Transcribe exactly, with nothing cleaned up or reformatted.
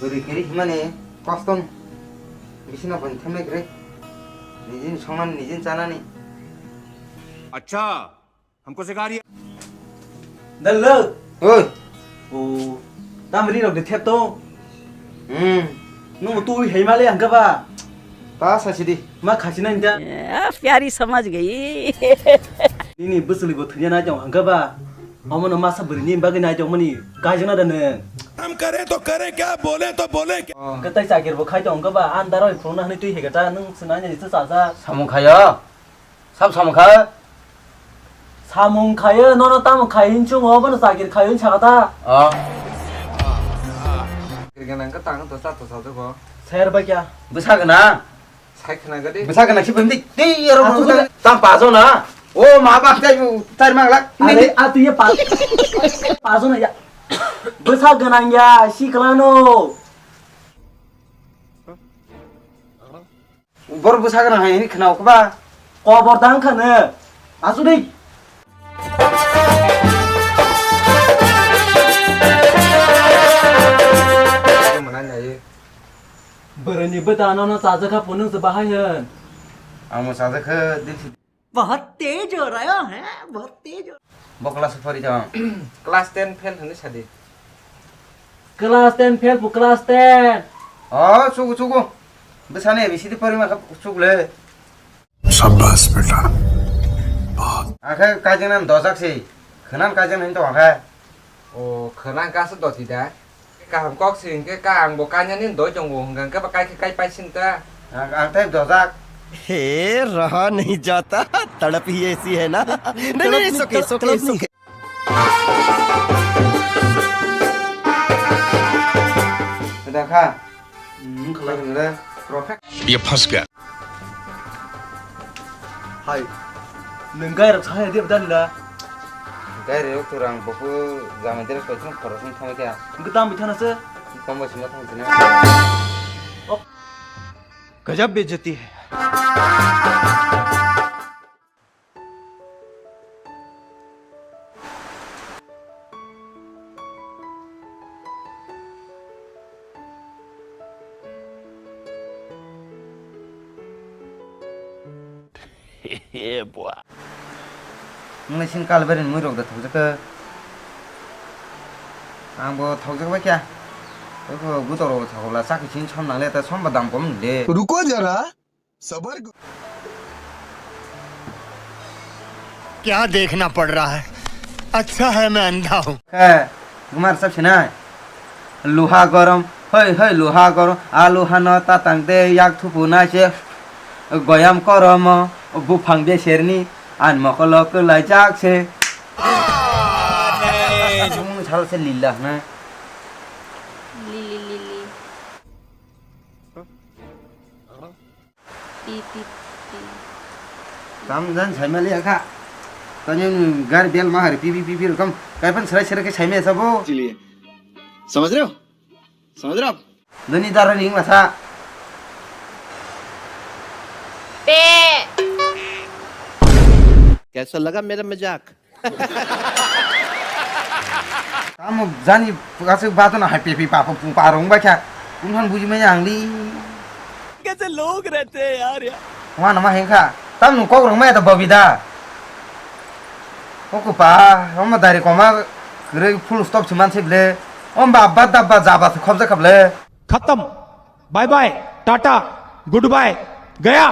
Bwrwi kwrwi himani kosto no. Bisino bwni themlai kwrwi. Nijini songmani nijini chanani. Acha, hamko sikha riya. Dallo. Oi. O, tamri rok de thep to. Hmm. Nung tu hei male ang ba. Ta sa sidi. Ma khasi na inta. Eh, pyari samajh gayi. Nini bwswli bo thwnya na jong ang ba. Omo no masa bwrwi ni bagwi nai tongmani kaijana da nwng. हम करें तो करें क्या, बोले तो बोले क्या? Kwtai chakir bo khai tong kha ba, andar oi phone hwnwi twi hega ta, nwng swnai ni cha cha. Samung khayo. Sab samung kha. Samung khayo, nono tamo khai hin chung o, bono chakir khayo hin saka ta. Oh. Kirga nang ka tang to sa to sa to ko. Ser ba kya? Bwsa gana. Sai khna gadi. Bwsa gana si bimdi. Ti yaro. Asu bwsa. Tam pajo na. O ma ba tai tai mang lak. Are, a tu ye pa. Pajo na ya. Bwsa gana ya, si klano. Bor bwsa gana hai ni khna ko ba. Kobor dang khna. Asu dei. Bwrwini bwtano no chajakha phunuk se bahai hwn. Ang mo chajakha dil si. बहुत तेज हो रहा है, बहुत तेज हो। Bo class pori tong. Class ten fail hwnwi sadi. Class ten fail pu class ten. Oh, chugu chugu. Bwsani A B C D pori ma chugu le. शाबाश बेटा। Akhe kaijana dojak se. Khwnan kaijana hin to akhe. O khwnan ka se doti da. Kaham kok se hinkhe ka ang bo kainani doi tongo hwnkha hwnkhe ba kai khe kai pai sin ta. Ang, ang tei dojak. हे रहा नहीं जाता, तड़प ही ऐसी है ना। नहीं, नहीं, it's okay, it's okay, it's okay। Dakha. Hmm, khlai hwnre. Perfect. ये फंस गया। Hai. Nwng gai rok sai de bdan da. Gai rok turang boku jamai dere koi thang khorok thang thang kya. Gdam bi thana se. Kom bo sima thang sina. गजब बेइज्जती है। Wngni sin kalbari ni mui rok da thokjak kha. Ang bo thokjak bai kha. Eko gutor rok thokla chakhi sin som nang le ta som ba dam kom de. रुको जरा। सबर करो। क्या देखना पड़ रहा है? अच्छा है मैं अंधा हूँ। He, gumar sab sinai. Luha gorom, hoi hoi luha gorom, a luha no tatang de yak thupu nai se. Goyam koromo, buphang beserni, an mokolo kwlai jak se. Sal se lila na. Lili, lili. Pi, pi, pi. Tam jan saimali akha. Tanya gari bel mahari pi, pi, pi, pi, kam. Kaipan serai serai ke saimai sabo. इसीलिए। समझ रहे हो? समझ रहे हो आप? Doni dara ring masa. Pe. कैसा लगा मेरा मजाक? Tamo jani kasu bato na hai pepi papa pu parong ba kya. Kunhan buji manya angli. कैसे लोग रहते हैं यार, यार। Wana ma hengkha. Tam nu kok rong maya ta babi da. Oku pa, oma dari koma kre full stop chiman se ble. Om ba ba da ba ja ba khobja khable. खत्म। Bye bye, tata, goodbye, गया।